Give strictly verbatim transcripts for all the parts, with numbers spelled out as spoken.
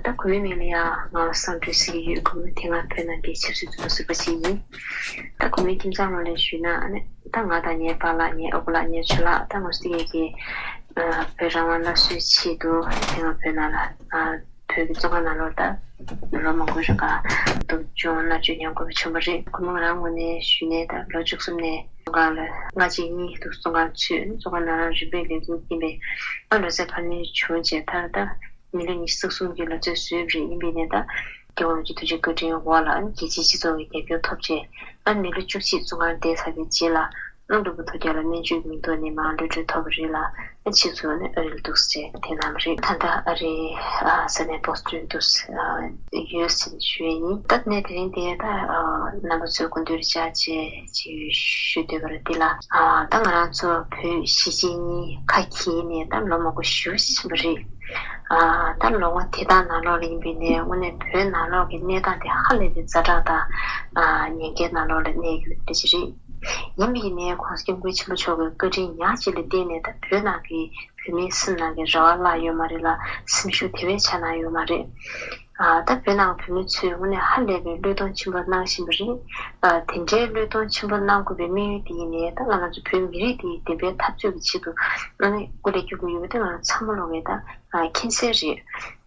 ད་གུས་མོའི་མིང་ལ་ཡང་ང་བསམ་གྲུབ་ཟེར་གྱི་ཡོད། གུས་མོ་དེ་སྔ་བོད་ནང་གི་ཆབ་སྲིད་བཙོན་པ་ཟུར་པ་ཞིག་ཡིན། ད་གུས་མོའི་ཁྱིམ་ཚང་ངོས་ནས་ཞུས་ན་ཨ་ནི་ད་ང་དང་ངའི་པཱ་ལགས། ངའི་ཨ་ཁུ་ལགས། ངའི་ཇོ་ལགས། ད་ང་ཚོ་དེ་གས་ཀྱིས་ཨ་བོད་རང་དབང་སླར་གསོའི་ཆེད་དུ་དེ་སྔ་བོད་ནང་ལ་ཨ་བོད་ཀྱི་བཙོན་ཁང་ནང་ལོགས་ད་ལོ་མང་པོའི་རིང་ག་སྡུག་སྦྱོང་མནར་གཅོད་མྱངས་དགོས་པ་བྱུང་བ་རེད། གུས་མོ་ང་རང་ངོས་ནས་ཞུས་ནས་ད་ལོ་བཅུ་གསུམ་ནས་བཙོན་ཁང་ལ་སྔ་ཕྱི་གཉིས་འདུག་བཙོན་ཁང་ཚུད། བཙོན་ཁང་ནང་རང་རིམ་པས་ལས་འགུལ་བསྐྱོན་པས་ཨ་ལོ་ཚད་འཕར་སྣོན་བྱུང་རྗེས་མཐར་ད་མི་ལོ་ཉི་ཤུ་རྩ་གསུམ་གྱི་ལོ་ཚད་བཟོས་པ་རེད། ཡིན་པས་ནས་ད་སྐྱབས་མགོན་རིན་པོ་ཆེ་ཐུགས་རྗེ་བཀའ་དྲིན་འོག་ལ་རྒྱལ་སྤྱིའི་སྤྱི་ཚོགས་ཀྱི་རྒྱབ་སྐྱོར་ཐོབ་རྗེས་ཨ་མི་ལོ་བཅུ་གཅིག་བཙོན་ཁང་བསྡད་ཚར་བའི་རྗེས་ལ་ཨ་མགྲོན་པོ་ཐོལ་རྒྱལ་ལ་སྨན་བཅོས་མིང་ཐོག་ནས་མར་གློད་གྲོལ་ཐོབ་པ་རེད་ལ། ཨ་ཕྱིས་སུ་ནི་ཨ་རིར་འདུག་སེ་དེ་གནང་བ་རེད། ད་ལྟ་ཨ་རིའི་ཨ་ས་གནས་བོ་སི་ཊོན་དུ་ཨ་ཡོད་ཟེར་ནས་ཞུ་ཡས་ཡིན། ད་གནས་དེ་རིང་དེ་ད་ཨ་རྣམ་པ་ཚོའི་སྐུ་མདུན་དུ་བཅར་བྱས་ཅིག་ཞུ་འདོད་པ་རེད། འདི་ལ་ཨ་ད་ང་རང་ཚོ་བོད་གཞིས་བྱེས་གཉིས་ཁ་གྱེས་ནས་ད་ལོ་མང་པོ་ཞེ་པོ་ཕྱིན་པ་རེད། ཨ་ད་ལོ་ངོ་དེ་དག་ནང་ལོགས་ལ་ཡིན་པའི་ནས་དངོས་གནས་བོད་ནང་ལོགས་ཀྱི་གནས་སྟངས་དེ་ཧ་ལས་པའི་ཛ་དྲག་དང་ཨ་ཉེན་ཁའི་ནང་ལོགས་ལ་གནས་ཡོད་པ་ཞིག་རེད། ཡིན་པའི་ནས་༸གོང་ས་༸སྐྱབས་མགོན་ཆེན་པོ་མཆོག་གི་བཀའ་དྲིན་ཉག་གཅིག་ལ་བརྟེན་ནས་ད་བོད་ནང་གི་བོད་མིའི་སེམས་ནང་གི་རེ་བ་བརླག་ཡོད་མ་རེད་ལ། སེམས་ཤུགས་དེ་བས་ཆག་གནང་ཡོད་མ་རེད། ཨ་ད་བོད་ནང་གི་བོད་མི་ཚོས་དངོས་གནས་ཧ་ལས་པའི་བློས་གཏོང་ཆེན་པོ་གནང་བཞིན་པ་རེད། ཨ་དེ་འདྲའི་བློས་གཏོང་ཆེན་པོ་གནང་དགོས་པའི་དམིགས་ཡུལ་དེ་ཡིན་ནའི་ད་ང་རང་ཚོ་བོད་མི་རིགས་དེའི་བདེན་པའི་འཐབ་རྩོད་ཀྱི་ཆེད་དུ་དངོས་གནས་སྐུ་ལས་བསྐྱོན་དགོས་ཡོད་པ་དེ་ང་རང་ཚང་མ་ལོག་གི་ད་ཨ་མཁྱེན་གསལ་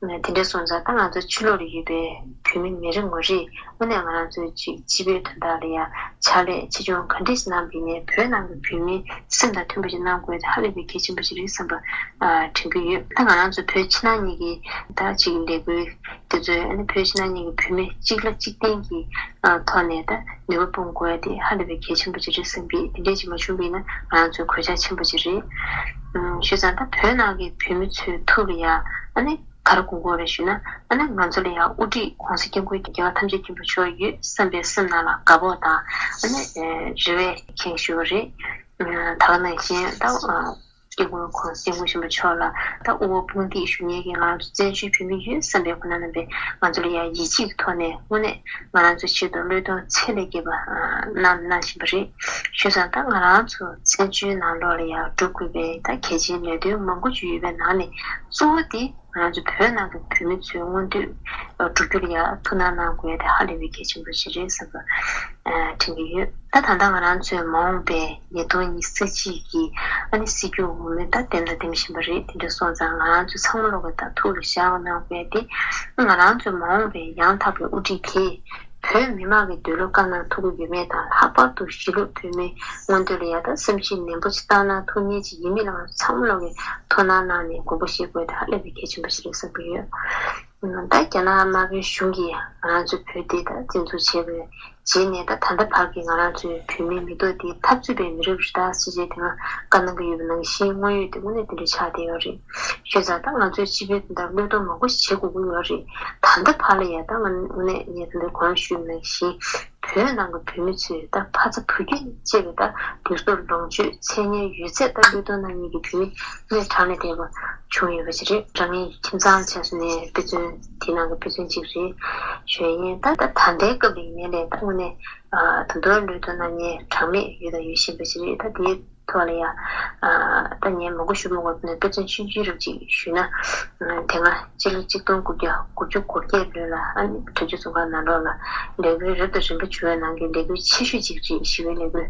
རེད། དེ་འདྲ་སོང་ཙང་ད་ང་ཚོ་ཕྱི་ལོགས་ལ་ཡོད་པའི་བོད་མི་མི་རེ་ངོ་རེས་དངོས་གནས་ང་རང་ཚོའི་ཅིག་སྤྱི་པའི་དོན་དག་ལ་ཡ་ཕྱག་ལས་ཆེ་ཆུང་ག་འདྲས་ཤིག་གནང་བ་ཡིན་ནའི་བོད་ནང་གི་བོད་མིའི་སེམས་དང་མཐུན་པ་ཞིག་གནང་དགོས་དེ་ཧ་ལས་པའི་གལ་ཆེན་པོ་ཞིག་རེད་བསམ་པ་ཨ་དྲན་གྱི་ཡོད། ད་ང་རང་ཚོ་བོད་ཕྱི་ནང་གཉིས་ཀྱི་ད་ཅིག་ལས་འགུལ་དེ་ཚོའི་ཨ་ནི་བོད་ཕྱི་ནང་གཉིས་ཀྱི་བོད་མི་གཅིག་ལ་གཅིག་བརྟེན་གྱི་ཨ་ཐོག་ནས་ད་ནུས་པ་སྤུངས་དགོས་དེ་ཧ་ལས་པའི་གལ་ཆེན་པོ་ཞིག་རེད་བསམ་གྱི། དེ་འདྲས་ཅིག་མ་བྱུང་བ་ཡིན་ན་ང་རང་ཚོའི་གོད་ཆག་ཆེན་པོ་ཞིག་རེད། ཨ་བྱས་ཙང་ད་བོད་ནང་གི་བོད་མི་ཚོའི་ཐུགས་ལ་ཡ་ཨ་ནི། ག་རེ་དགོངས་དགོས་རེད་ཞུས་ན། ཨ་ནི་ང་ཚོ་ལ་ཡང་དབུ་ཁྲིད་༸གོང་ས་༸སྐྱབས་མགོན་རྒྱལ་བ་ཐམས་ཅད་མཁྱེན་པ་མཆོག་ཡོད་བསམ་པའི་སེམས་ནང་ལ་དགའ་པོ་དང་ཨ་ནི་རེ་བས་ཁེངས་ཞུ་བ་རེད། ད་ག་ནང་བཞིན་ད་༸སྐྱབས་མགོན་༸གོང་ས་༸སྐྱབས་མགོན་ཆེན་པོ་མཆོག་ལ་ད་དབུ་བ་དཔུང་འདེགས་ཞུ་མཁན་གྱི་ང་རང་ཚོ་བཙན་བྱོལ་བོད་མི་ཡོད་བསམ་པའི་ཁོ་ན་རྣམ་པས་ང་ཚོ་ལ་ཡང་ཡིད་ཆེས་ཀྱི་ཐོག་ནས་དངོས་གནས་ང་རང་ཚོའི་ཆེད་དུ་བློས་གཏོང་ཚད་ལས་བརྒལ་པ་གནང་གནང་བཞིན་པ་རེད། བྱས་ཙང་ད་ང་རང་ཚོ་བཙན་བྱོལ་ནང་ལོགས་ལ་ཡང་སྒྲུབ་དགོས་པའི་ད་གལ་ཆེའི་ལས་དོན་མང་པོ་ཅིག་ཡོད་པའི་ནང་ནས་གཙོ་བོ་དེ། ང་རང་ཚོ་བོད་ནང་གི་བོད་མི་ཚོའི་མངོན་འདོད་སྒྲུབ་རྒྱུ་ལ་ཡང་ཐུགས་སྣང་གནང་དགོས་ཡ་དེ་ཧ་ལས་པའི་གལ་ཆེན་པོ་ཞིག་རེད་བསམ་པ་དྲན་གྱི་ཡོད། ད་ད་ལྟ་ང་རང་ཚོའི་མ་འོངས་པའི་ཉིས་སྟོང་ཉི་ཤུ་རྩ་གཅིག་གི་ཨ་ནི་སྲིད་སྐྱོང་འོས་མི་ད་འདེམས་དང་འདེམས་བཞིན་པ་རེད། དེ་འདྲ་སོང་ཙང་ང་རང་ཚོ་ཚང་མ་ལོག་གི་ད་ཐུགས་ལ་བཞག་གནང་དགོས་ཡ་དེ་ང་རང་ཚོའི་མ་འོངས་པའི་ཡང་དག་པའི་དབུ་ཁྲིད་དེ་བོད་མི་མང་གི་འདོད་བློ་བཀང་གནང་ཐུབ་ཀྱི་ཡོད་མེད་དང་ལྷག་པར་དུ་གཞིས་ལུས་བོད་མིའི་མངོན་འདོད་ལ་ཡ་ད་བསམ་གཞིག་ནན་པོ་ཞིག་བཏང་གནང་ཐུབ་མཁན་ཅིག་ཡིན་མིན་ལ་ང་ཚོ་ཚང་མ་ལོག་གི་ཐུགས་སྣང་གནང་ནས་དགོངས་པ་བཞེས་དགོས་དེ་ཧ་ལས་པའི་གལ་ཆེན་པོ་ཞིག་རེད་བསམ་གྱི་ཡོད། ད་རྒྱ་ནག་དམར་པོའི་གཞུང་གིས་ང་རང་ཚོའི་བོད་འདི་ད་འཛིན་བཟུང་བྱས་པའི་རྗེས་ནས་ད་ད་ལྟ་བར་གྱི་ང་རང་ཚོའི་བོད་མིའི་མི་ཐོག་འདི་འཐབ་རྩོད་པའི་མི་རབས་རེ་ད་སྲིད་ཇུས་དེ་སྔ་བཀའ་གནང་གི་ཡོད་པ་ནང་བཞིན་དངོས་ཡོད་དེ་དངོས་གནས་དེ་འདྲ་ཆགས་བསྡད་ཡོད་རེད། བྱས་ཙང་ད་ང་ཚོའི་སྤྱི་པའི་དོན་དག་བློས་གཏོང་མང་པོ་ཞིག་བྱེད་དགོས་ཀྱི་ཡོད་རེད། ད་ལྟ་བར་ལ་ཡ་ད་ང་དངོས་གནས་ངས་ད་ལྟ་གོང་ཞུས་པ་ནང་བཞིན་བོད་ནང་གི་བོད་མི་ཚོས་ད་ཕ་ཚ་བུ་སྐྱོན་བཅས་པའི་ད་སྒེར་སོར་ལོངས་སྤྱོད་མཚན་སྙན་ཡོད་ཚད་ད་བློས་གཏོང་གནང་མཁན་གྱི་བོད་མི་དངོས་གྲངས་ལས་འདས་པ་བྱུང་ཡོད་པ་ཞིག་རེད། རང་ཉིད་ཁྱིམ་ཚང་ཆ་སོ་ནས་དཔེ་མཚོན་དེ་ནང་གི་དཔེ་མཚོན་གཅིག་རེད། ཞུ་ཡ་ཡིན། ད་ད་ད་ལྟའི་སྐབས་ལ་ཡིན་ནའི་ལས་ད་དངོས་གནས་ད་མདོར་བློས་གཏོང་གནང་མཁན་གྲངས་མེད་ཡོད་དང་ཡོད་བཞིན་པ་ཞིག་རེད། ད་དེའི་ཐོག་ལ་ཡ་ད་ངས་མང་པོ་ཞུ་མི་དགོས་པ་ནས་དཔེ་མཚོན་ཆུང་ཆུང་རབ་ཅིག་ཞུས་ན། དེ་སྔ་སྤྱི་ལོ་གཅིག་སྟོང་དགུ་བརྒྱ་དགུ་བཅུ་གོ་བརྒྱད་ལོ་ལ་ཨ་ནི་བྲག་ཆུ་རྫོང་ཁག་ནང་ལོགས་ལ་ལས་འགུལ་རབ་དང་རིམ་པ་བྱུང་བའི་ནང་གི་ལས་འགུལ་ཆེ་ཤོས་ཅིག་རེད། ཞི་བའི་ལས་འགུལ།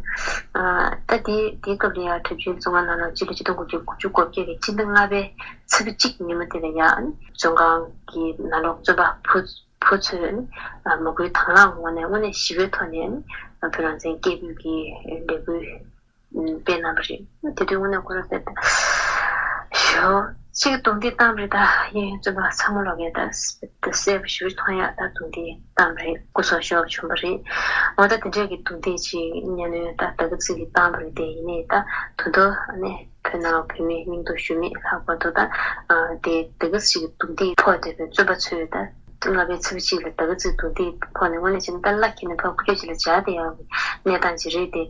ད་དེ་དེའི་སྐབས་ལ་ཡ་བྲག་ཆུ་རྫོང་ཁག་ནང་ལ་སྤྱི་ལོ་གཅིག་སྟོང་དགུ་བརྒྱ་དགུ་བཅུ་གོ་བརྒྱད་ཀྱི་སྤྱི་ཟླ་ལྔ་པའི་ཚེས་པ་གཅིག་ཉིན་མོ་དེ་ལ་ཡ་ཨ་ནི་བཙོན་ཁང་གི་ནང་ལོགས་བཙོན་པ་བུ་བུ་ཚོས་ཨ་ནི་མོས་གུས་དང་བླངས་ངོས་ནས་དངོས་གནས་ཞི་བའི་ཐོག་ནས་ཨ་ནི་བོད་རང་བཙན་སྐད་འབོད་ཀྱི་ལས་འགུལ་སྤེལ་གནང་བ་རེད། དེ་དུས་དངོས་གནས་ཁོ་རང་དཔེ་ཞོ་གཅིག་རྡུང་རྡེག་བཏང་བ་རེད། ད་ཡིན་བཙོན་པ་ཚང་མ་ལོག་གིས་ད་གསལ་པོ་ཞེ་པོ་མཐོང་ཡག་ད་རྡུང་རྡེག་བཏང་བ་རེད། སྐུ་སྲོག་ཤོར་བྱུང་བ་རེད། འོ་ད་དེ་འདྲས་ཀྱི་རྡུང་རྡེག་ཅིག་གཉའ་གནོན་ད་ད་ག་ཚོད་ཀྱིས་བཏང་བ་རེད། དེ་ཡིན་ནའི་ད་དོན་དུ་ཨ་ནི་བོད་ནང་བོད་མིའི་སྙིང་སྟོབས་ཞུམ་མེད། ལྷག་པར་དུ་ད་དེ་ད་ག་ཚོད་ཀྱི་རྡུང་རྡེག་ཕོག་བསྡད་པའི་བཙོན་པ་ཚོས་ད། ལྔ་པའི་ཚེས་པ་གཅིག་ལ་ད་ག་ཚོད་རྡུང་རྡེག་ཕོག་ནས་དངོས་གནས་བྱས་ན་ད་བླ་འཁྱེར་ནས་ཕར་ཁུག་ཀྱོག་ཅིག་ལ་སྦྱར་བསྡད་ཡག་གི་གནས་སྟངས་ཅིག་རེད་དེ།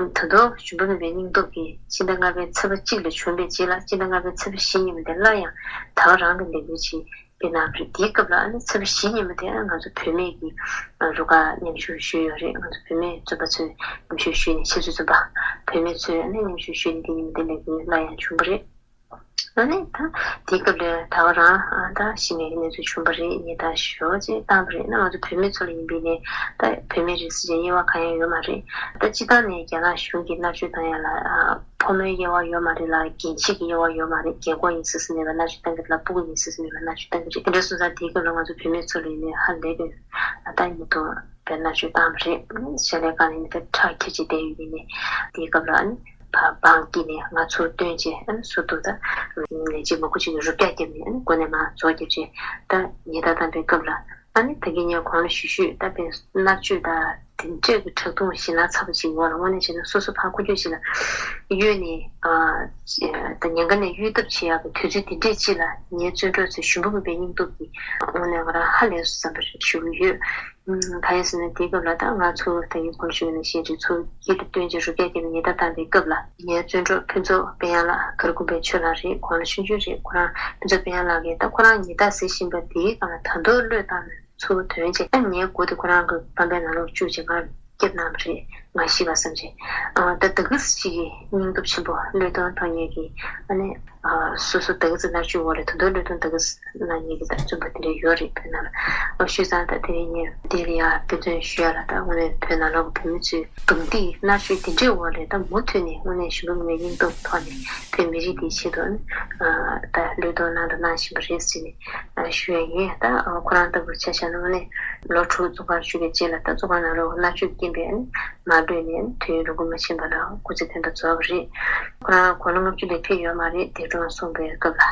ད་དུང་ཞུམ་པ་མེད་པའི་སྙིང་སྟོབས་ཀྱིས་ཕྱི་ཟླ་ལྔ་པའི་ཚེས་པ་གཅིག་ལ་བྱོན་པའི་རྗེས་ལ་ཕྱི་ཟླ་ལྔ་པའི་ཚེས་པ་བཞི་ཉིན་མོ་དེ་སླར་ཡང་ད་ག་རང་གི་ལས་འགུལ་ཅིག་སྤེལ་གནང་བ་རེད། དེའི་སྐབས་ལ་ཨ་ནི་ཚེས་པ་བཞི་ཉིན་མོ་དེ་ང་ཚོ་བུད་མེད་ཀྱི་རུ་ཁག་མཉམ་ཞུགས་ཞུས་ཡོད་རེད། ང་ཚོ་བུད་མེད་བཙོན་པ་ཚོས་མཉམ་ཞུགས་ཞུས་ནས་ཆབ་སྲིད་བཙོན་པ་བུད་མེད་ཚོས་ཨ་ནི་མཉམ་ཞུགས་ཞུས་ནས་དེ་ཉིན་མོ་དེ་ལས་འགུལ་སླར་ཡང་བྱུང་བ་རེད། ཨ་ནི་ད་དེའི་སྐབས་ལ་ད་ག་རང་ཨ་ད་ཤི་ནས་གནས་ཚུལ་བྱུང་བ་རེད། ཉེན་བརྡ་ཞོ་ཅིག་བཏང་བ་རེད། ན་ང་ཚོ་བུད་མེད་ཚོ་ལ་ཡིན་པའི་ནས་ད་བུད་མེད་རེད་ཟེར་ཡ་དབྱེ་བ་གང་ཡང་ཡོད་མ་རེད། ད་སྤྱི་བཏང་ནས་རྒྱ་ནག་གཞུང་གིས་མནར་གཅོད་བཏང་ཡ་ལ་ཕོ་མོའི་དབྱེ་བ་ཡོད་མ་རེད་ལ། རྒན་བྱིས་ཀྱི་དབྱེ་བ་ཡོད་མ་རེད། རྒན་འཁོགས་ཡིན་ཟེར་ཟེར་མེད་པ་མནར་གཅོད་བཏང་གི་རེད་ལ། སྤུ་གུ་ཡིན་ཟེར་ཟེར་མེད་པ་མནར་གཅོད་བཏང་གི་རེད། དེ་འདྲ་སོང་ཙང་དེའི་སྐབས་ལ་ང་ཚོ་བུད་མེད་ཚོ་ལ་ཡིན་ནས་ཧ་ལས་པའི་ད་ཉེས་རྡུང་བའི་མནར་གཅོད་བཏང་བ་རེད། ཞལ་ལས་ཀ་ནས་ནི་ད་ཁྲག་ཁྱེར་ཅིག་བསྡད་ཡོད་ཡིན་ནས་དེའི་སྐབས་ལ་ཨ་ནི་བ་འབངས་ཀྱིས་ནས་ང་ཚུར་བཏོན་བྱས་ཨ་ནི་ཟུར་དུ་ད་ནས་ཅིག་མ་ཁུ་ཅིག་གི་རུབ་རྒྱག་བརྒྱབ་ནས་ཨ་ནི་མགོ་ནས་མར་རྫོགས་བརྒྱབ་བྱས་ད་ཉེས་རྡུང་བཏང་བའི་སྐབས་ལ། ཨ་ནི་ད་གིན་ངས་གོང་ལ་ཞུས་ཞུས་ད་པའི་མནར་གཅོད་དང་དེ་འདྲས་ཀྱི་ཁྲག་འཐུང་ཞེད་སྣང་ཚ་པོ་ཅིག་འོག་ལ་དངོས་གནས་བྱས་ན་སོ་སོ་ཕར་ཁུག་ཀྱོག་ཅིག་ལ་གཡོལ་ནས་ཨ་ད་ཉེན་ཁ་ནས་གཡོལ་ཐབས་བྱེད་ཡག་གི་དུས་ཚོད་དེ་འདྲས་ཅིག་ལ་ངའི་བཙོན་གྲོགས་ཚོས་ཞུམ་པ་མེད་པའི་སྙིང་སྟོབས་ཀྱིས་དངོས་གནས་ང་རང་ཧ་ལས་སོང་བསམ་པ་ཞུ་གི་ཡོད། ཨ་གང་ཡིན་ཟེར་ན་དེའི་སྐབས་ལ་ད་ང་ཚོ་ད་གིན་གོང་ལ་ཞུས་པ་ནང་བཞིན་རེད། ཚུར་དཀྱིལ་དུ་བཏོན་བྱས་རུབ་རྒྱག་བརྒྱབ་ནས་ཉེས་རྡུང་བཏང་བའི་སྐབས་ལ་ངའི་བཙོན་གྲོགས་ཕུན་ཚོགས་དཔལ་དབྱངས་ལགས་གར་ཀུན་པའི་ཆོས་ལགས་རེད། གོང་ལ་ཆུང་ཆུང་རེད། ཁོ་རང་ཕུན་ཚོགས་དཔལ་དབྱངས་ལགས་ཀྱིས་ད་ཁོ་རང་ཉེས་རྡུང་ཟ་བཞིན་པ་དེའི་སྒང་ལ་ད་དུང་བློས་བཏང་ནས་ཚུར་དོན་བྱས། ཨ་ངའི་མགོ་དེ་ཁོ་རང་གི་པང་པའི་ནང་ལོགས་བཅུག་བྱས་ང་བརྒྱབ་གནང་བ་རེད། ང་ཤི་བ་བསམ་བྱས། ཨ་ད་ད་གི་ཅིག་གི་སྙིང་སྟོབས་ཆེན་པོ་བློས་གཏོང་གཏོང་མཁན་གྱི་ཨ་ནི་ཨ་སོ་སོ་ད་གི་ཙི་མནར་གཅོད་འོག་ལ་ད་དུང་བློས་གཏོང་ད་གི་ཙི་གནང་མཁན་གྱི་ད་བཙོན་པ་དེ་འདྲ་ཡོད་རེད། བོད་ནང་ལ་ཨ་ཞུས་ཙང་ད་དེ་རིང་ངས་འདི་ལ་ཡང་དཔེ་མཚོན་ཞུ་ཡ་ལ་ད་དངོས་གནས་བོད་ནང་ལོགས་ཀྱི་བོད་མི་ཚོས་རྡུང་རྡེག་མནར་གཅོད་དེ་འདྲའི་འོག་ལ་ད་མུ་མཐུད་ནས་དངོས་གནས་ཞུམ་པ་མེད་པའི་སྙིང་སྟོབས་ཐོག་ནས་བོད་མི་རིགས་འདིའི་ཆེད་དུ་ཨ་ནི་ཨ་ད་བློས་གཏོང་གནང་དང་གནང་བཞིན་པ་རེད་ཟེར་ནས་ཨ་ཞུ་ཡ་ཡིན། ད་ཨ་ཁོ་རང་ལྟ་བུར་ཆ་བཞག་ན་དངོས་གནས་ལོ་དྲུག་བཙོན་ཁང་བཞུགས་པའི་རྗེས་ལ་ད་བཙོན་ཁང་ནང་ལོགས་མནར་གཅོད་རྐྱེན་པས་ཨ་ནི་མ་གྲོལ་ནས་དུས་ཡུན་རིང་པོ་མ་ཕྱིན་པ་ལ་སྐུ་ཚེ་དེ་འདྲ་རྫོགས་པ་རེད། ཁོ་རང་གོ་ལ་ལྔ་བཅུ་ལས་ཕེབས་ཡོད་མ་རེད། འདས་གྲོངས་སོང་པའི་སྐབས་ལ།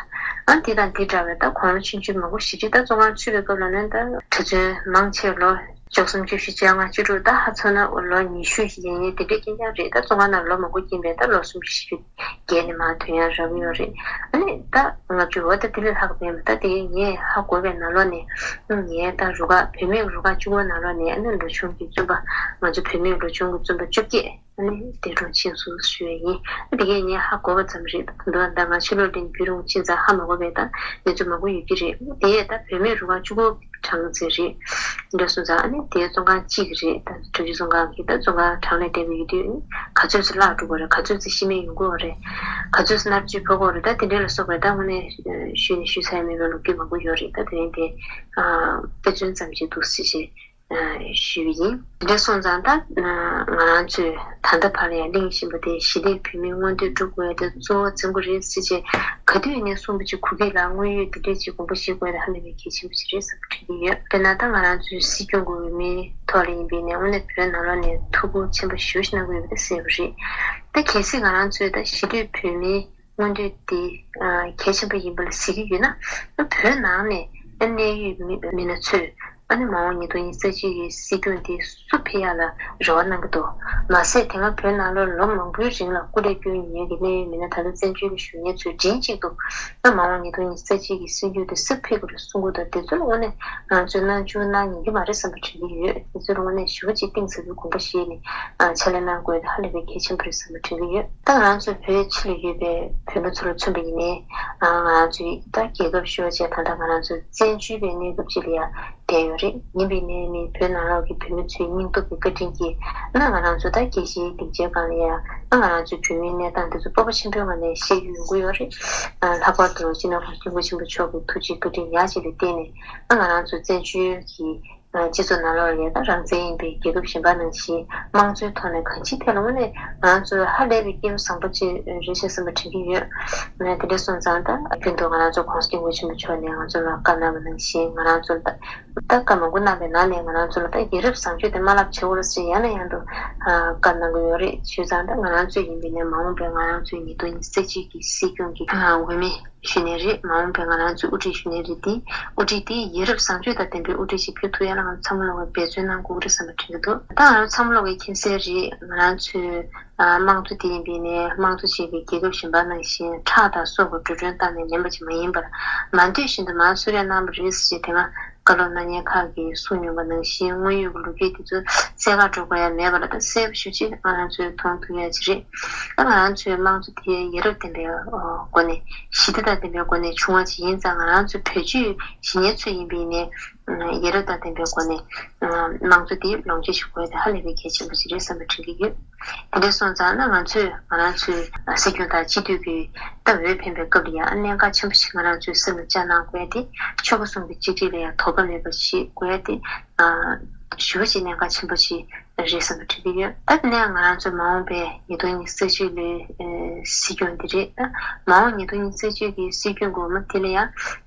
ཨ་འདི་དང་འདི་འདྲ་བའི་ད་གོང་ལ་ཆུང་ཆུང་མང་པོ་ཞེ་ཅིག་ད་བཙོན་ཁང་ཚུད་པའི་སྐབས་ལ་ནི་ད་གྲྭ་བཙུན་མང་ཆེ་ལོ་བཅུ་གསུམ་བཅུ་བཞི་བཅོ་ལྔ་བཅུ་དྲུག་ད་ཧ་ཚོ་ན་ལོ་ཉི་ཤུ་ཞིག་ཡན་ཡན་དེ་འདྲའི་རྐྱེན་ཀྱང་རེད། ད་བཙོན་ཁང་ནང་ལོ་མང་པོ་སྐྱེས་པའི་ད་ལོ་སུམ་ཅུ་བཞི་བརྒྱད་ནས་མར་ཐོན་ཡ་རག་གི་ཡོད་རེད། ཨ་ནི་ད་ལྔ་བཅུ་འོ་ད་དེ་ལས་ལྷག་པ་ཡིན་པ་ད་དེ་ངས་ཧ་གོ་བའི་ནང་ལོགས་ནས་ངས་ད་རུ་ཁག་བུད་མེད་རུ་ཁག་བཅུ་དགུ་ནང་ལོགས་ནས་ཨ་ནི་ལོ་ཆུང་གི་བཙོན་པ་ང་ཚོ་བུད་མེད་ལོ་ཆུང་གི་བཙོན་པ་བཅོ་བརྒྱད་ཨ་ནི་འདས་གྲོངས་ཕྱིན་སོང་ཞུ་ཡ་ཡིན། ཨ་དེ་གས་ངས་ཧ་གོ་བ་ཙམ་རེད། ད་དུང་ད་ང་ཕྱི་ལོགས་ལ་བརྒྱུད་རུང་ཕྱིན་ཙང་ཧ་མ་གོ་བའི་ད་གནས་ཚུལ་མང་པོ་ཡོད་ཀྱི་རེད། དེ་ཡས་ད་བུད་མེད་རུ་ཁག་བཅུ་དགུ་གྲངས་ཚད་རེད། འདྲ་སོང་ཙང་ཨ་ནི་དེའི་བཙོན་ཁང་གཅིག་རེད། ད་གྲུ་བཞི་བཙོན་ཁང་གི་ད་བཙོན་ཁང་གྲངས་ལས་འདས་པ་ཡོད་དུས་ག་ཚོད་ཙམ་བརླག་འགྲོ་གི་རེད། ག་ཚོད་ཙམ་ཤི་རྨས་ཡོང་གི་རེད། ག་ཚོད་ཙམ་མནར་གཅོད་ཕོག་གི་རེད། ད་དེ་འདྲ་ལ་སོགས་པའི་ད་དངོས་གནས་ཞུས་ནས་ཞུས་ཚར་ཡ་མེད་པའི་ལོ་རྒྱུས་མང་པོ་ཡོད་རེད། ད་དེ་རིང་དེ་དཔེ་མཚོན་ཙམ་ཞིག་འདུག་སེ་བྱས་ཞུས་པ་ཡིན། དེ་འདྲ་སོང་ཙང་ད་ང་རང་ཚོས་ད་ལྟ་བར་ལ་ཡང་གླེང་བཞིན་པ་དེ་ཞི་བདེའི་བོད་མིའི་མངོན་འདོད་སྒྲུབ་དགོས་ཡ་དེ་གཙོ་བོ་འཛིན་དགོས་རེད་ཟེར་བྱས་ག་དུས་ནས་གསུངས་པ་ཅིག་གོ་གི་ལ་དངོས་ཡོད་དེ་འདྲས་ཅིག་དགོངས་པ་བཞེས་དགོས་ཡ་དེ་ཧ་ལས་པའི་གལ་ཆེན་པོ་ཞིག་རེད་བསམ་པ་དྲན་གྱི་ཡོད། དཔེར་ན་ད་ང་རང་ཚོའི་སྲིད་སྐྱོང་གི་འོས་མིའི་ཐོག་ལ་ཡིན་པའི་ནས་དངོས་གནས་བོད་ནང་ལོགས་ནས་ཐུགས་ཁུར་ཆེན་པོ་ཞེ་པོ་ཞིག་གནང་དགོས་ཡོད་པ་དེ་གསལ་པོ་རེད། ད་གལ་སྲིད་ང་རང་ཚོས་ད་ཞི་བདེའི་བོད་མིའི་མངོན་འདོད་འདི་གལ་ཆེན་པོ་ཡིན་པ་ལ་གཟིགས་ཀྱི་ཡོད་ན། བོད་ནང་ནས་གནད་ཡོད་མི་མི་སྣ་ཚོས་ཨ་ནི་མ་འོངས་ཉིས་སྟོང་ཉི་ཤུ་རྩ་གཅིག་གི་སྲིད་སྐྱོང་འདི་སུ་ཕེབས་ཡག་ལ་རེ་བ་གནང་གི་འདུག་མ་ཟད་དེ་སྔ་བོད་ནང་ལོགས་ལོ་མང་པོའི་རིང་ལ་སྐུ་ལས་བསྐྱོན་མྱོང་གི་གནད་ཡོད་མི་སྣ་ད་ལྟ་བཙན་བྱོལ་གྱི་གཞོན་སྐྱེས་ཚོས་མགྲིན་གཅིག་ཏུ་ཨ་མ་འོངས་ཉིས་སྟོང་ཉི་ཤུ་རྩ་གཅིག་གི་སྲིད་སྐྱོང་འདི་སུ་ཕེབས་དགོས་རེད་གསུང་གི་འདུག་དེ་ཚོ་ལ་དངོས་གནས་ང་ཚོས་སྣང་ཆུང་གནང་ཉན་གྱི་མ་རེད་བསམ་པ་དྲན་གྱི་ཡོད། དེ་ཚོ་ལ་དངོས་གནས་ཞེ་པོ་ཅིག་གཏིང་ཟབ་པའི་དགོངས་པ་བཞེས་ནས་ཕྱག་ལས་གནང་དགོས་དེ་ཧ་ལས་པའི་གལ་ཆེན་པོ་རེད་བསམ་པ་དྲན་གྱི་ཡོད། ད་ང་རང་ཚོ་བོད་ཕྱི་ལ་ཡོད་པའི་བོད་མི་ཚོ་ལ་མཚོན་པ་ཡིན་ནའི་ང་རང་ཚོའི་ད་རྒྱལ་ཁབ་ཤོར་བྱས་ད་ལྟ་ང་རང་ཚོ་བཙན་བྱོལ་བའི་གནས་སྐབས་ཅིག་ལ་ཡང་བསྡད་ཡོད་རེད། ཡིན་པའི་ནའི་ནི་བོད་ནང་ལོགས་ཀྱི་བོད་མི་ཚོའི་སྙིང་སྟོབས་ཀྱི་བཀའ་དྲིན་གྱིས་ན་ང་རང་ཚོ་ད་རྒྱལ་སྤྱིའི་སྡིངས་ཆའི་སྒང་ལ་ཡང་ང་རང་ཚོའི་བོད་མིའི་གནས་སྟངས་འདི་ཚོ་སྤོབས་པ་ཆེན་པོའི་ངང་ནས་བཤད་རྒྱུ་ཡོང་གི་ཡོད་རེད། ལྷག་པར་དུ་སྤྱི་ནོར་༸གོང་ས་༸སྐྱབས་མགོན་ཆེན་པོ་མཆོག་གི་ཐུགས་རྗེ་བཀའ་དྲིན་ཡག་ཅིག་ལ་བརྟེན་ནས་ང་རང་ཚོ་བཙན་བྱོལ་གྱི་སྤྱི་ཚོགས་ནང་ལོགས་ལ་ཡང་ད་རང་བཙན་ཡིན་པའི་རྒྱལ་ཁབ་གཞན་པ་ནང་བཞིན་དམངས་གཙོའི་ཐོག་ནས་གང་ཅིའི་ཐད་ལ་དངོས་གནས་ང་ཚོས་ཧ་ལས་པའི་སྐྱིད་པ་བཟང་པོ་ཅིག་རེད་ཤག་བསམ་པ་དྲན་གྱི་ཡོད། དེ་འདྲ་སོང་ཙང་ད་རྒྱུན་དུ་ང་རང་ཚོ་༸གོང་ས་༸སྐྱབས་མགོན་ཆེན་པོ་མཆོག་ནས་ང་ཚོ་ལ་བཀའ་གནང་བ་ནང་བཞིན་ང་རང་ཚོ་ལ་ད་ད་བཀའ་མང་པོ་གནང་བའི་ནང་ནས་ང་རང་ཚོ་ལ་ད་ཡ་རབས་བཟང་སྤྱོད་དེ་མ་བརླག་བྱེད་དགོས་རེད་ཟེར་ཡང་ནས་ཡང་དུ་བཀའ་གནང་གི་ཡོད་རེད། བྱས་ཙང་ད་ང་རང་ཚོ་ཡིན་པའི་ནས་མ་འོངས་པའི་ང་རང་ཚོའི་ཉིས་སྟོང་ཉི་ཤུ་རྩ་གཅིག་གི་སྲིད་སྐྱོང་གི་འོས་མི་གཞོན་ནུ་རེད། མ་འོངས་པའི་ང་རང་ཚོའི་དབུ་ཁྲིད་གཞོན་ནུ་རེད། དེ་དབུ་ཁྲིད་དེ་ཡ་རབས་བཟང་སྤྱོད་དང་ལྡན་པའི་དབུ་ཁྲིད་ཅིག་ཕེབས་ཐུབ་ཡ་ལ་ང་ཚོ་ཚང་མ་ལོག་གིས་འབད་བརྩོན་གནང་དགོས་ཀྱི་རེད་བསམ་པ་དྲན་གྱི་འདུག་ད་ང་རང་ཚོ་ཚང་མ་ལོག་གིས་མཁྱེན་གསལ་རེད། ང་རང་ཚོའི་དམངས་གཙོ་དེ་ཡིན་པའི་ནས་དམངས་གཙོ་ཅན་གྱི་རྒྱལ་ཁབ་གཞན་པ་ནང་བཞིན་ཁྲག་དང་སྲོག་གི་འགྲོ་གྲོན་བཏང་ནས་ལེན་པ་ཅིག་མ་ཡིན་པར་མ་འདོད་བཞིན་དུ་མར་གསོལ་རས་གནང་བ་རེད་ཟེར་བྱས་དེ་སྔ་ ལོ་ན་མཁན་ཁག་གིས་གསུངས་མྱོང་པ་ནང་བཞིན་དངོས་ཡོད་ཀྱི་ལོ་རྒྱུས་དེ་ཚོ་གསལ་ཁ་འགྲོ་དགོས་ཡ་མེད་པ་ལ། ད་གསལ་པོ་ཞེ་པོ་ཅིག་ང་རང་ཚོས་མཐོང་ཐུབ་ཡ་ཅིག་རེད། ད་ང་རང་ཚོའི་དམངས་གཙོ་དེ་ཡ་རབས་ལྡན་པའི་སྒོ་ནས། ཞི་བདེ་དང་ལྡན་པའི་སྒོ་ནས་བྱུང་བ་ཅིག་ཡིན་ཙང་། ང་རང་ཚོ་བོད་ཆོས་གཞིས་ཉེ་ཚོ་ཡིན་པ་ཡིན་ནའི། ཡ་རབས་དང་ལྡན་པའི་སྒོ་ནས་དམངས་གཙོ་དེ་ལོངས་སྤྱོད་བྱེད་དགོས་དེ་ཧ་ལས་པའི་གལ་ཆེན་པོ་ཅིག་རེད་བསམ་པ་དྲན་གྱི་ཡོད། དེ་འདྲ་སོང་ཙང་ན། ང་ཚོས་ང་རང་ཚོའི་སྲིད་སྐྱོང་དང་སྤྱི་འཐུས་ཀྱི་ད་འོས་འཕེན་པའི་སྐབས་ལ་ཡང་གནད་འགག་ཆེན་པོ་ཞིག་ང་རང་ཚོའི་སེམས་ལ་བཅངས་གནང་དགོས་ཡ་དེ། ཆོལ་ཁ་གསུམ་གྱི་གཅིག་སྒྲིལ་ལ་ཡང་དོགས་པ་མེད་པ་ཞིག་དགོས་ཡ་དེ་ཞེ་པོ་ཅིག་གནད་འགག་ཆེན་པོ་ཞིག་རེད་བསམ་པ་དྲན་གྱི་ཡོད། ད་དེ་ནས་ང་རང་ཚོ་མ་འོངས་པའི་ཉིས་སྟོང་ཉི་ཤུ་རྩ་གཅིག་ལོའི་སྲིད་སྐྱོང་འདི་རེད། ད་མ་འོངས་ཉིས་སྟོང་ཉི་ཤུ་རྩ་གཅིག་གི་སྲིད་སྐྱོང་གི་འོས་མི་དེ་ལ་ཡང་།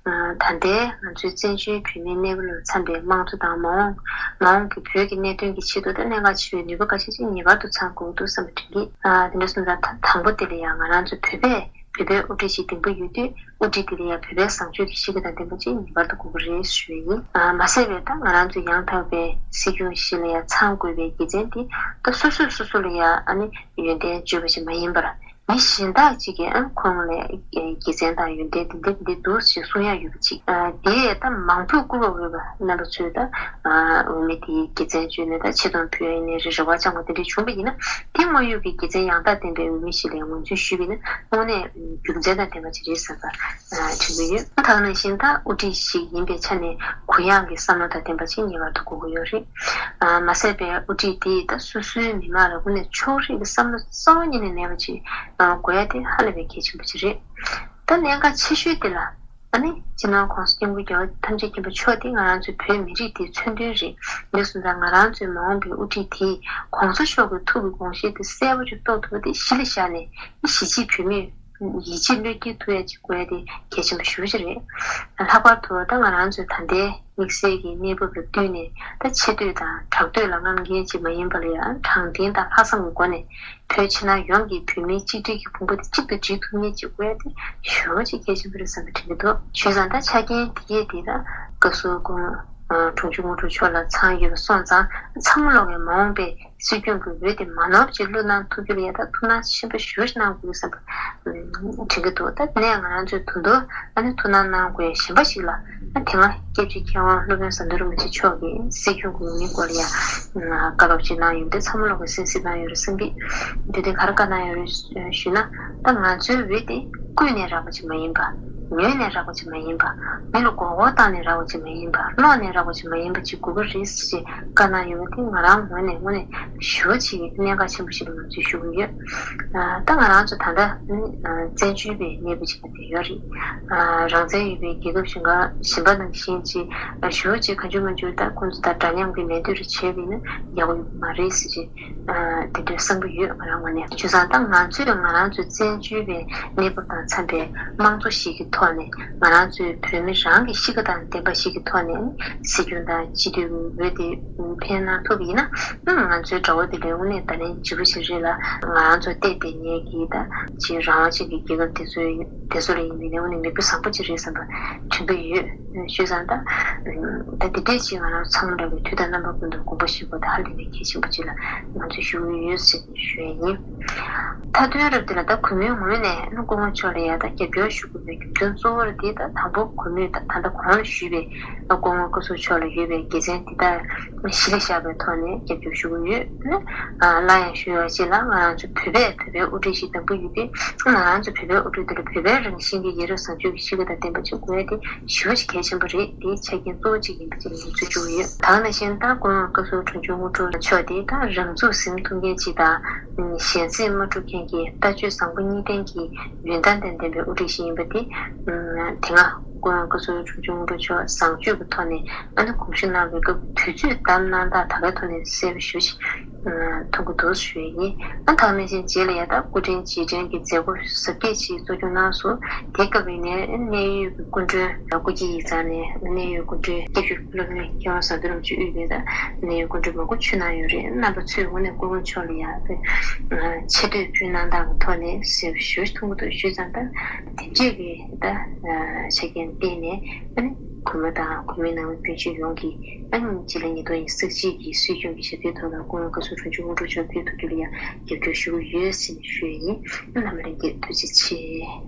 ད་ལྟའི་ང་ཚོའི་བཙན་བྱོལ་བོད་མིའི་གནས་བབ་ལ་འཚམ་པའི་དམངས་གཙོ་དང་། མ་འོངས་མ་འོངས་ཀྱི་བོད་ཀྱི་གནད་དོན་གྱི་ཆེད་དུ་ད་གནད་འགག་ཆེ་བའི་ནུས་པ་འགའ་ཤས་ཅིག་ངེས་པར་དུ་ཚང་དགོས་འདུག་བསམ་པ་དྲན་གྱི། ཨ། དེ་འདྲ་སོང་ཙང་། ད་དང་པོ་དེ་ལ་ཡང་ང་རང་ཚོ་བོད་པས་བོད་པའི་དབུ་ཁྲིད་ཅིག་འདེམས་པ་ཡོད་དུས། དབུ་ཁྲིད་དེ་ལ་ཡང་བོད་པའི་བཟང་སྤྱོད་ཀྱི་གཤིས་ཀ་དང་ལྡན་པ་ཅིག་ངེས་པར་དུ་དགོས་ཀྱི་རེད་ཞུ་ཡ་ཡིན། ཨ། མ་ཟད་པའི་ད་ང་རང་ཚོ་ཡང་དག་པའི་སྲིད་སྐྱོང་ཞིག་ལ་ཡང་ཚང་དགོས་པའི་དགེ་མཚན་དེ། ད་སོ་སོས་སོ་སོ་ལ་ཡང་ཨ་ནི་ཡོན་ཏན་བརྗོད་པ་ཞིག་མ་ཡིན་པར། མི་གཞན་དག་ཅིག་གིས་ཨ་ཁོང་ལ་དགེ་མཚན་དང་ཡོན་ཏན་འདི་འདྲ་འདི་འདྲ་འདུག་ཞེས་གསུང་ཡག་ཡོད་པ་ཅིག། ཨ། དེ་ད་མང་པོས་བཀུར་བ་འོས་པ་རྣམ་པ་ཚོས་ད། ཨ། འོས་མི་དེའི་དགེ་མཚན་བརྗོད་ནས། ད་ཆེ་མཐོང་ཕུལ་ཡ་ཡིན་ནའི་རེད། རེ་བ་བཅངས་པ་དེ་འདྲ་བྱུང་བ་ཡིན་ན། དེ་དངོས་ཡོད་ཀྱི་དགེ་མཚན་ཡང་དག་ལྡན་པའི་འོས་མི་ཞིག་ལ་ངོས་འཛིན་ཞུས་པ་ཡིན་ན། དངོས་གནས་རྒྱུ་མཚན་དང་ལྡན་པ་ཅིག་རེད་བསམ་པ། ཨ། དྲན་གྱི་ཡོད། ད་ག་ནང་བཞིན་ད་དབུ་ཁྲིད་ཞིག་ཡིན་པའི་ཆ་ནས་གུ་ཡངས་ཀྱི་བསམ་བློ་དང་ལྡན་པ་ཅིག་ངེས་པར་དུ་དགོས་ཀྱི་ཡོད་རེད། ཨ། མ་ཟད་པའི་དབུ་ཁྲིད་དེས་ད་སོ་སོའི་མི་མང་ལ་དངོས་གནས་ཕྱོགས་རིས་ཀྱི་བསམ་བློ་རྩ་བ་ཉིད་ནས་མེད་པ་ཅིག་ཨ། དགོས་ཡ་དེ་ཧ་ལས་པའི་གལ་ཆེན་པོ་ཅིག་རེད། ད་གནད་འགག་ཆེ་ཤོས་དེ་ལ། ཨ་ནི་སྤྱི་ནོར་༸གོང་ས་༸སྐྱབས་མགོན་རྒྱལ་བ་ཐམས་ཅད་མཁྱེན་པ་མཆོག་དེ་ང་རང་ཚོའི་བོད་མི་རིགས་དེའི་མཚོན་དོན་རེད། འདི་སོང་ཙང་ང་རང་ཚོའི་མ་འོངས་པའི་དབུ་ཁྲིད་དེས་༸གོང་ས་མཆོག་གི་ཐུགས་ཀྱི་དགོངས་བཞེད་དེ་གསལ་པོ་ཅིག་རྟོགས་ཐུབ་པ་དེ་གཞི་ལ་བཞག་ནས། གཞིས་བྱེས་བོད་མིས་ཡིད་ཆེས་བློས་འགེལ་ཐུབ་ཡ་ཅིག་དགོས་ཡ་དེ་གལ་ཆེན་པོ་ཞེ་པོ་ཅིག་རེད། ལྷག་པར་དུ་ད་ང་རང་ཚོའི་ད་ལྟའི་དམིགས་བསལ་གྱི་གནས་བབ་ལ་བསྟུན་ནས། ད་ཆེ་བསྟོད་དང་གྲགས་བསྟོད་ལ་རྔམ་མཁན་ཅིག་མ་ཡིན་པ་ལ་ཡང་དྲང་བདེན་དང་ལྷག་བསམ་གྱི་སྒོ་ནས་བོད་ཕྱི་ནང་ཡོངས་ཀྱི་བོད་མིའི་གཅིག་སྒྲིལ་གྱི་གོམ་པ་དེ་གཅིག་ཏུ་སྒྲིལ་ཐུབ་མཁན་ཅིག་དགོས་ཡ་དེ་ཞེ་པོ་ཅིག་གལ་ཆེན་པོ་རེད་བསམ་པ་དྲན་གྱི་འདུག། བྱས་ཙང་ད་ཆ་རྐྱེན་དེ་གས་དེ་ད་བཀའ་ཟུར་སྐུ་ངོ་དྲུང་ཆེ་དངོས་གྲུབ་མཆོག་ལ་ཚང་ཡོད་པ་སོང་ཙང་། ཚང་མ་ལོག་གི་མ་འོངས་པའི་སྲིད་སྐྱོང་གི་འོས་དེ་མ་ནོར་བ་ཅིག་བླུག་གནང་ཐུབ་རྒྱུ་ལ་ཡ་ད་ཐུགས་སྣང་ཆེན་པོ་ཞེ་པོ་ཅིག་གནང་དགོས་བསམ་པ་དྲན་གྱི་འདུག། ད་དེ་ནས་ང་རང་ཚོས་ད་དུང་ཨ་ནི་ཐུགས་སྣང་གནང་དགོས་གཞན་པ་ཞིག་ལ། ཨ། དེ་སྔ་སྐྱབས་རྗེ་མཁས་དབང་སློབ་དཔོན་ཟམ་གདོང་རིན་པོ་ཆེ་མཆོག་གིས་སྲིད་སྐྱོང་གི་འོས་མིའི་སྐོར་ལ་ཡ་བཀའ་སློབ་ཅིག་གནང་ཡོད་པ་དེ་ཚང་མ་ལོག་གིས་གསན་གཟིགས་གནང་ཡོད་རེད་བསམ་གི། དེ་དུས་ག་རེ་བཀའ་གནང་ཡོད་རེད་ཞུས་ན། ད་ང་ཚོའི་འོས་དེ་བརྐུས་ནས་རག་པ་ཅིག་མ་ཡིན་པ། ཉོས་ནས་རག་པ་ཅིག་མ་ཡིན་པ། མི་ལ་མགོ་སྐོར་བཏང་ནས་རག་པ་ཅིག་མ་ཡིན་པ། སློག་ནས་རག་པ་ཅིག་མ་ཡིན་པ་ཅིག་དགོས་ཀྱི་རེད་ཅེས་བཀའ་གནང་ཡོད་པ་དེ་ང་རང་ངོས་ནས་དངོས་གནས་ཞེ་པོ་ཅིག་གི་གནད་འགག་ཆེན་པོ་ཞིག་ལ་ང་ཚོས་ཞུ་གི་ཡོད། ཨ། ད་ང་རང་ཚོ་ད་ལྟ་ནི་བཙན་བྱོལ་བའི་གནས་བབ་ཅིག་ལ་བསྡད་ཡོད་རེད། ཨ། རང་བཙན་ཡོད་པའི་རྒྱལ་ཁབ་གཞན་པ་གཞན་པ་ནང་བཞིན་ཅིག་ཞེ་པོ་ཅིག་གང་བྱུང་མང་བྱུང་ད་ཁོང་ཚོ་དང་འདྲ་མཉམ་གྱི་ལད་ཟློས་རེ་བྱས་པ་ཡིན་ན་ཡག་པོ་ཡོད་མ་རེད་ཟེར་ཅིག། ཨ། དེ་འདྲའི་བསམ་པ་ཡོད་ང་རང་ངོས་ནས། བྱས་ཙང་ད་ང་ཚོས་ང་རང་ཚོའི་བཙན་བྱོལ་བའི་གནས་བབ་དང་འཚམ་པའི་དམངས་གཙོ་ཞིག་གི་ཐོག་ནས། ང་རང་ཚོའི་བོད་མི་རང་གི་གཤིས་ཀ་དང་ལྡན་པ་ཞིག་གི་ཐོག་ནས་སྲིད་སྐྱོང་དང་སྤྱི་འཐུས་འོས་དེ་འཕེན་གནང་ཐུབ་པ་ཡིན་ན། ང་ཚོའི་དགྲ་བོ་དེ་ལས་དངོས་གནས་བརྡ་ལན་ལྗིད་པོ་ཞིག་རེད་ལ། ང་རང་ཚོ་བལྟས་བསྡད་མཁན་གྱི་ད་ཅིག་རང་དབང་ཅན་གྱི་རྒྱལ་ཁབ་དེ་ཚོ་དེ་ཚོ་ལ་ཡིན་པའི་ནས་དངོས་གནས་མིག་དཔེ་བཟང་པོ་ཅིག་རེད་བསམ་པ་དྲན་གྱི་ཡོད། བྱས་ཙང་ད་ད་དེ་འདྲས་ཅིག་ང་རང་ཚང་མ་འདྲ་བའི་དུས་དང་རྣམ་པ་ཀུན་ཏུ་དགོངས་པ་བཞེས་དགོས་ད་ཧ་ལས་པའི་གལ་ཆེན་པོ་ཅིག་ལ་ང་ཚོས་ཞུ་གི་ཡོད་ཟེར་ཞུ་ཡ་ཡིན། མཐའ་དོན་རབ་དེ་ལ་ད་གུས་མོའི་ངོས་ནས་ནི་སྐུ་ངོ་མཆོག་ལ་ཡ་ད་རྒྱབ་སྐྱོར་ཞུ་དགོས་པའི་རྒྱུ་མཚན་གཙོ་བོར་དེ་ད་དང་པོ་གུས་མོས་ད་ད་ལྟ་གོང་ལ་ཞུས་པའི་སྐུ་ངོ་སྐུ་ཟུར་མཆོག་ལ་ཡོད་པའི་དགེ་མཚན་དེ་དག་གཞི་ལ་བཞག་པའི་ཐོག་ནས་རྒྱབ་སྐྱོར་ཞུ་གི་ཡོད། སླར་ཡང་ཞུ་ཡག་ཅིག་ལ། ང་རང་ཚོ་བོད་པས་བོད་པའི་དབུ་ཁྲིད་ཞིག་འདེམས་ཀྱི་ཡོད་དུས། ང་རང་ཚོ་བོད་པའི་དབུ་ཁྲིད་དེ་ལ་བོད་པའི་རང་བཞིན་གྱི་ཡ་རབས་བཟང་སྤྱོད་ཀྱི་གཤིས་ཀ་དང་ལྡན་པ་ཅིག་དགོས་ཡ་དེ་ཞེ་པོ་ཅིག་གལ་ཆེན་པོ་རེད། དེའི་ཆ་རྐྱེན་གཙོ་བོ་གཅིག་ཡིན་པ་ཅིག་ངོས་འཛིན་ཞུ་གི་ཡོད། ད་ག་ནང་བཞིན་ད་སྐུ་ངོ་བཀའ་ཟུར་དྲུང་ཆེ་དངོས་གྲུབ་མཆོག་དེ་ད་རང་ཚུགས་ཟིན་ཐུབ་མཁན་ཅིག་དང་། ཞེན་ཚད་མ་འཁྲུག་མཁན་གྱི་ལྟ་སྤྱོད་བཟང་པོ་གཉིས་ལྡན་གྱི་ཡོན་ཏན་དང་ལྡན་པའི་དབུ་ཁྲིད་ཞིག་ཡིན་པ་དེ། དེ་སྔ་སྐུ་ངོ་བཀའ་ཟུར་དྲུང་ཆེ་དངོས་གྲུབ་མཆོག་བཟང་སྤྱོད་ཀྱི་ཐོག་ནས་ཨ་ནི་དགོངས་ཞུ་གནང་བའི་སྐབས་དུས་ཚོད་བདམས་གནང་སྟངས་ད་གའི་ཐོག་ནས་གསལ་པོ་ཞེ་པོ་ཅིག་མཐོང་གི་འདུག་ཞུ་ཡ་ཡིན། ཨ། ད་ག་ནང་བཞིན་རྗེས་ལ་ཡ་ད་སྐུ་ཕྲེང་རྗེས་དྲན་གྱི་མཛད་སྒོ་གཟབ་རྒྱས་ཅིག་གཙོ་སྐྱོང་གནང་སོང་། དེ་སྐབས་ཡིན་ནའི་གནད་ཡོད་ཀྱི་སྐུ་མགྲོན་སྐུ་སྐྱེས་ཡིག་ཚང་ནས་གནད་ཡོད་སྐུ་མགྲོན་སྐྱབས་རྗེ་སློབ་དཔོན་མཁས་དབང་ཟམ་གདོང་རིན་པོ་ཆེ་དབུས་པའི་ད་གནད་ཡོད་སྐུ་མགྲོན་མང་པོ་མཆོད་གནང་ཡོད་རེད། རྣམ་པ་ཚོས་དངོས་གནས་སྐུ་ངོ་མཆོག་ལ་ཡ་ཆེ་བསྟོད་ཕུལ་གནང་སྟངས་ཀྱི་ཐོག་ནས་གསལ་པོ་ཞེ་པོ་ཅིག་མཐོང་གི་འདུག་ཞུས་ཙང་། ད་དེ་འདྲས་ཀྱི་ད་ཆ་རྐྱེན་བརྟེན་ནས་ཨ་ནི་གུས་མོ་དང་གུས་མོའི་ནང་མི་སྤུན་མཆེད་ཡོངས་ཀྱིས་ཨ་ནི་སྤྱི་ལོ་ཉིས་སྟོང་ཉི་ཤུ་རྩ་གཅིག་གི་སྲིད་སྐྱོང་གི་ཞབས་སྟེགས་ཐོག་ལ་སྐུ་ངོ་བཀའ་ཟུར་དྲུང་ཆེ་དངོས་གྲུབ་མཆོག་ཕེབས་ཐུབ་རྒྱུ་ལ་ཡང་རྒྱབ་སྐྱོར་ཞུ་གི་ཡོད་ཟེར་ནས་ཞུ་ཡ་ཡིན། རྣམ་པ་ལྷན་རྒྱས་ཐུགས་རྗེ་ཆེ།